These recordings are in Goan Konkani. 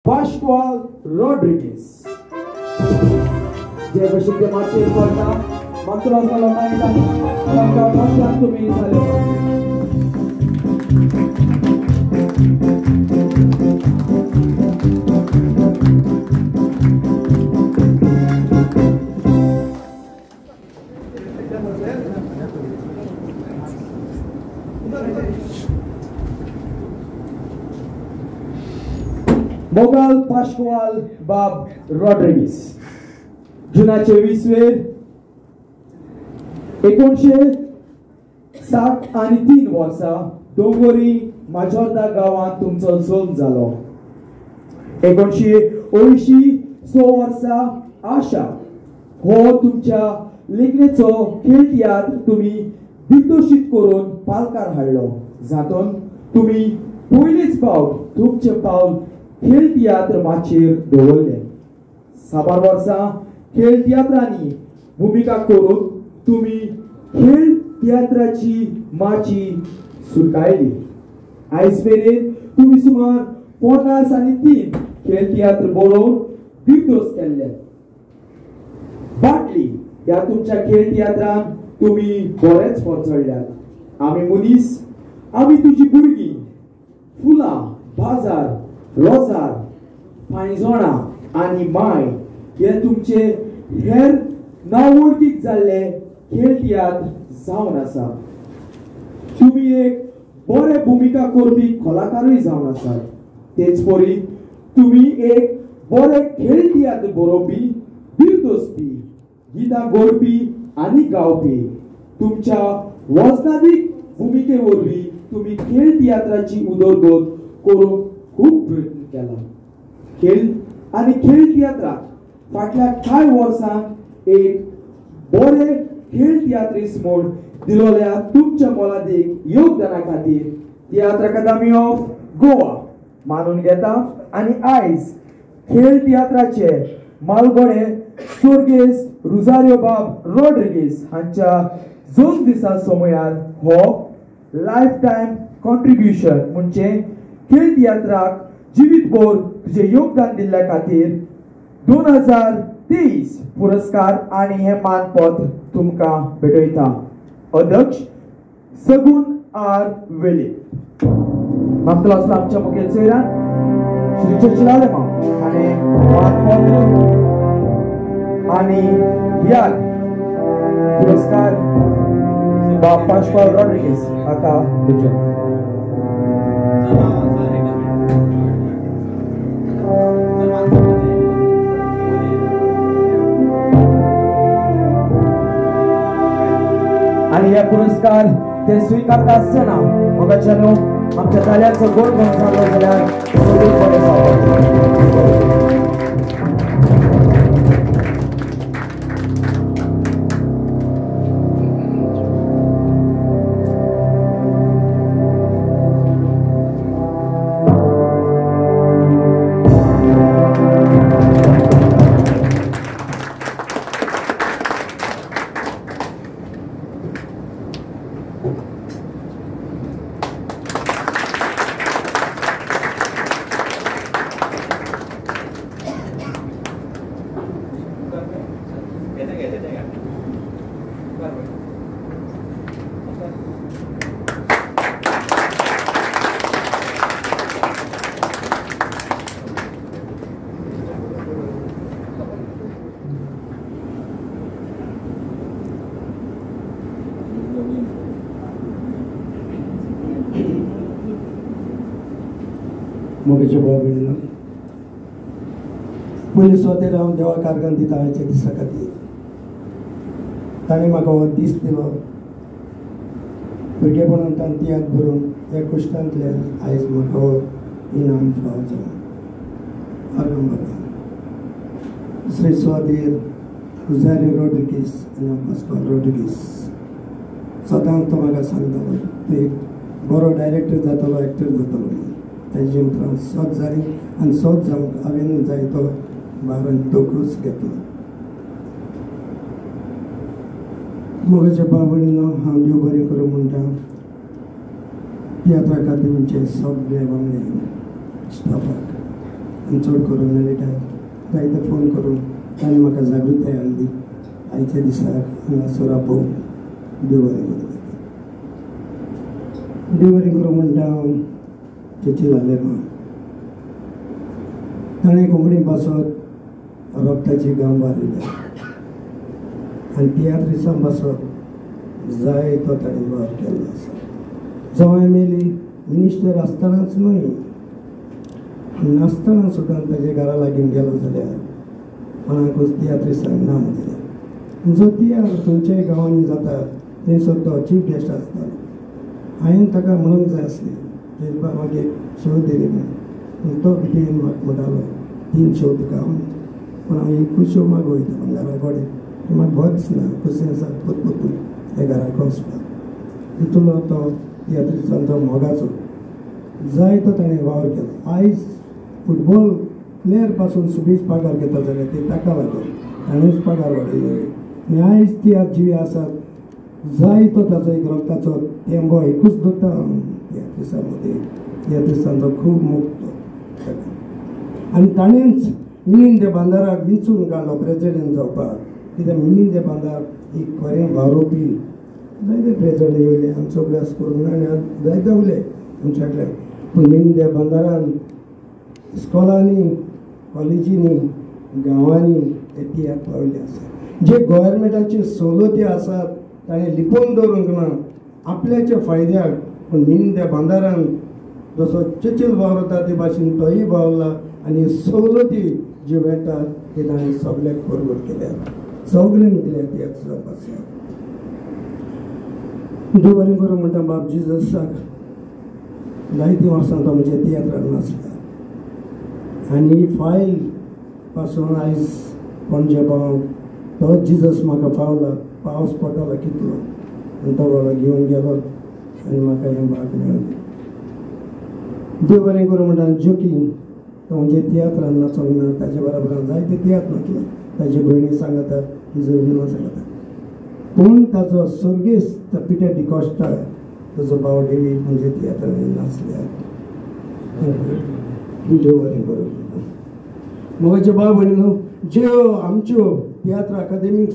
पाश्क्वाल रॉड्रिगीस. जे भशेन ते माचयेर पडटा मागतलो आसलो तांकां मोठ्यान तुमी जाले. मोगाल पाश्क्वाल बाब रॉड्रिगीस जुनाचे 20 वेर 1963 वर्सा दोंगोरी माजोर्दा गांवांत तुमचो जल्म जालो. 1986 वर्सा आशा हो तुमच्या लेखणेचो खेळ तियात्र तुमी दिग्दर्शीत करून पालकार हाडलो, जातून तुमी पयलीच फावट तुमचें पावल खेळ तियात्र माचयेर दवरले. साबार वर्सां खेळ तियात्रांनी भुमिका करून तुमी खेळ तियात्राची माची सुरकायली. आयज मेरेन तुमी सुमार 53 खेळ तियात्र बरोवन दिग्दोस केल्ले. बाटली ह्या तुमच्या खेळ तियात्रान तुमी बरेच फरचडल्यात. आमी मनीस, आमी तुजी भुरगीं, फुलां, बाजार, रोजार, पांयजोणां आनी माय हे तुमचे हेर नावळखीक जाल्ले खेळ तियात्र जावन आसा. तुमी एक बरे भुमिका करपी कलाकारूय जावन आसात. तेच परी तुमी एक बरे खेळ तियात्र बरोवपी, दिग्दर्शपी, गितां गोरपी आनी गावपी. तुमच्या वजनादीक भुमिके वरवीं तुमी खेळ तियात्राची उदरगत करूंक खूब प्रयत्न केला. खेळ आनी खेळ तियात्राक फाटल्या कांय वर्सांक एक बरे खेळ तियात्रीस म्हूण दिलोल्या तुमच्या मोलादीक योगदाना खातीर तियात्र अकादमी ऑफ गोवा मानून घेता आनी आयज खेळ तियात्राचे मालगडे स्वर्गेस्त रुजारियो बाब रॉड्रिगीस हांच्या जल्म दिसा समयार हो लायफ टायम कॉन्ट्रिब्युशन म्हणजे खेळ तियात्राक जिवीतभर तुजें योगदान दिल्ल्या खातीर 2023 पुरस्कार आनी हें मानपत्र तुमकां भेटयता. अध्यक्ष सगुण आर वेलीप. मागतलो आसलो आमच्या मुखेल सोयऱ्यान श्री चर्चिल आलेमांव आनी मानपत्र आनी याद पुरस्कार बाब पाश्क्वाल रॉड्रिगीस हाका दिवचो. आणि हे पुरस्कार ते स्वीकारता आसतना मोगाच्यानो आमच्या ताळ्यांचो गोड म्हणून जालो जाल्यार सगळीं बरें जावपाचें. मोगेचे भाव भयणीनो, पयले सुवातेर हांव देवा कारखान दिता आयच्या दिसा खातीर. ताणें म्हाका हो दीस दिलो. भुरगेपणांत ताणें तियात्र बरोवन ह्या कश्टांतल्यान आयज म्हाका हो इनाम फावो जालो. आर्गां बाबा. दुसरे सुवातेर रुजारियो रॉड्रिगीस आनी पास्काल रॉड्रिगीस. सदांच तो म्हाका सांगतालो, तूं एक बरो डायरेक्टर जातलो, एक्टर जातलो म्हणून. ताजी उतरां सत जाली आनी सत जावंक हांवें जाय तो भार आनी तोकूच घेतलो. मोगाच्या भाव भयणीनो, हांव देव बरें करूं म्हणटा. तियात्र अकादमीचे सगळे वांगडी स्टाफाक आनी चड करून मेळटा जायते फोन करून ताणें म्हाका जागृताय हाडली. आयच्या दिसाक हांगासर आपोवन देव बरें करूं. देव बरें करूं म्हणटा हांव चेची लालेमा. ताणें कोंकणी पासत रोगताची गांव बारयल्या आनी तियात्रिसां पासत जाय तो ताणें वावर केल्लो आसा. जावं मेली मिनिस्टर आसतनाच न्हय नासतना सुद्दां ताजे घरा लागीं गेलो जाल्यार कोणाकूच तियात्रिसांक नाम दिलें. जो तियात्र खंयच्याय गांवांनी जाता थंयसर तो चीफ गेस्ट आसतालो. हांवें ताका म्हणूंक जाय आसलें जेजबा मागीर शो दिली म्हूण, पूण तो भितर म्हाका म्हणटालो 3 शो तुका हांव, पूण हांव एकूच शो मागो वयता पूण घरा कडेन म्हाका बरें दिसना कशें आसा परतून हे घराक वचपाक. तितूंतलो तो तियात्रिसांचो मोगाचो जाय तो ताणें वावर केलो. आयज फुटबॉल प्लेयर पासून सुबेज पगार घेता जाल्यार ते ताका लागून ताणेंच पगार वाडयलो. आनी आयज तियात्र जिवे आसात जाय तो ताचो एक रक्ताचो तेंबो एकूच दवरता तियात्रिसां मदीं. तियात्रिसांचो खूब मोग तो ताका. आनी ताणेंच मिलिंद बांदाराक विंचून काडलो प्रेजिडेंट जावपाक. कित्याक मिलिंद बांदार एक खरें वावरोवपी जायते प्रेजिडेंट येयले आमचो अभ्यास करूंक ना आनी जायते उरले आमच्याकडल्यान, पूण मिलिंद बांदारान इस्कॉलांनी कॉलेजींनी गांवांनी ते तियात्र पावयल्ले आसा. जे गव्हर्मेंटाच्यो सवलती आसात ताणें लिपोवन दवरूंक ना आपल्याच्या फायद्याक, पूण मिलिंद बांदारान जसो चेचील वावरता ते भाशेन तोय वावरला आनी सवलती ज्यो मेळटा ते ताणें सगल्याक परगट केल्यात, सगल्यांक दिल्या तियात्र जावपाक. देव बरें करूं म्हणटा बाब जिजसाक. जायतीं वर्सां तो म्हज्या तियात्रान नासला आनी फायल पासून आयज पणजे पावंक तो जिजस म्हाका पावला. पावस पडटालो कितलो आनी तो बाबा घेवन गेलो आनी म्हाका हें भाग मेळ्ळें. देव बरें करूं म्हणटा जोकीन तो म्हणजे तियात्रान नाचोंक ना, ताजे बराबर जायते तियात्र नाचले, ताजे भयणी सांगता जयविना सांगता, पूण ताजो सर्गेस्त पिटर डिकॉस्टा ताजो भाव डेवीड म्हणजे तियात्रांनी नाचल्या. देव बरें करूं. म्हज्या भाव भयणीनो, ज्यो आमच्यो तियात्र अकादेमीक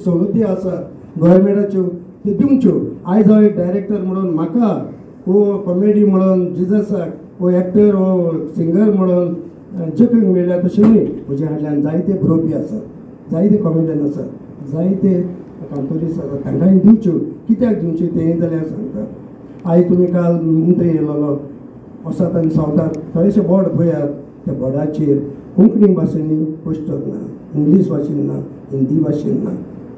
सवलती आसात गव्हर्मेंटाच्यो त्यो दिवच्यो. आयज हांव एक डायरेक्टर म्हणून म्हाका वो कॉमेडी म्हणून जिजसाक वो एक्टर वो सिंगर म्हणून जपींक मेळ्ळ्या तशें न्हय, म्हज्या फाटल्यान जायते बरोवपी आसात, जायते कॉमेडियन आसात, जायते कांतोरीस आसात, तांकांय दिवच्यो. कित्याक दिवच्यो तें जाल्यार सांगता. आयज तुमी काल मंत्री येयलेलो वसात आनी सावथाक थोडेशे बोर्ड पळयात, त्या बोर्डाचेर कोंकणी भाशेंनी पोस्टर ना, इंग्लीश भाशेन ना, हिंदी भाशेन ना,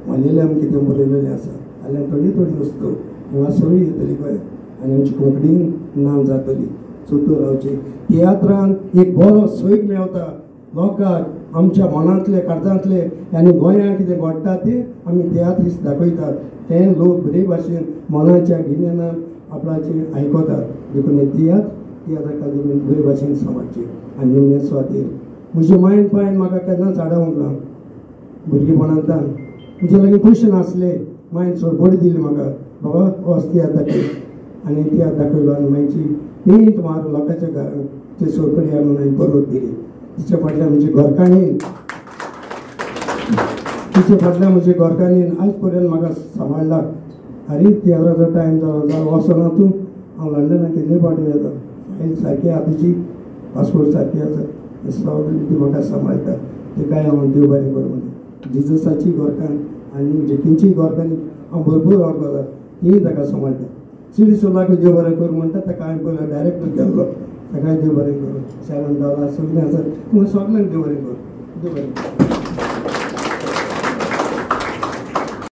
मलयाळम कितें बरयलेलें आसा. जाल्यार थोडी थोडी वस्तू हांगासरूय येतली पळय आनी आमची कोंकणीन ना जातली. चोतूर रावची. तियात्रान एक बरो सोयीक मेळटा लोकांक, आमच्या मनांतले काळजांतले आनी गोंयांत कितें घडटा तें आमी तियात्रीस दाखयतात, तें लोक बरे भाशेन मनाच्या गिन्यानान आपणाचें आयकतात. देखून हे तियात्र तियात्र अकादेमीन बरे भाशेन सांबाळचे. आनी निमणे स्वातीर म्हजे मायन पायन म्हाका केन्नाच आडावंक ना. भुरगेपणांतल्यान म्हजे लागीं पयशे नासले, मायन सोरबोडी दिली म्हाका, बाबा वच तियात्र दाखय, आनी तियात्र दाखयलो आनी मायची पेंट मारून लोकांच्या घरांत ते सोरपडी हाडून हांवें बरोवन दिली. तिच्या फाटल्यान म्हजी घरकान्नीन, तिच्या फाटल्यान म्हजी घरकान्नीन आयज पर्यंत म्हाका सांबाळ्ळा. आरे तियात्राचो टायम जालो जाल्यार वचना तूं, हांव लंडनाक कितले फावटी वयता, फायल सारकी आहा तुजी, पासपोर्ट सारकी आसा, सगळें ती म्हाका सांबाळटा. तिकाय हांव देव बरें करूं म्हणटा. जिजसाची घरकान्न आनी जेकींची घरकान्नी हांव भरपूर वळखता, तीय ताका सांबाळटा. सिडी सोलाक देव बरें करूं म्हणटा, ताका हांवें पयलो डायरेक्टर केल्लो, ताकाय देव बरें करूं. शरण डॉला सगळें आसा, तुमकां सगल्यांक देव बरें करूं, देव बरें करूं.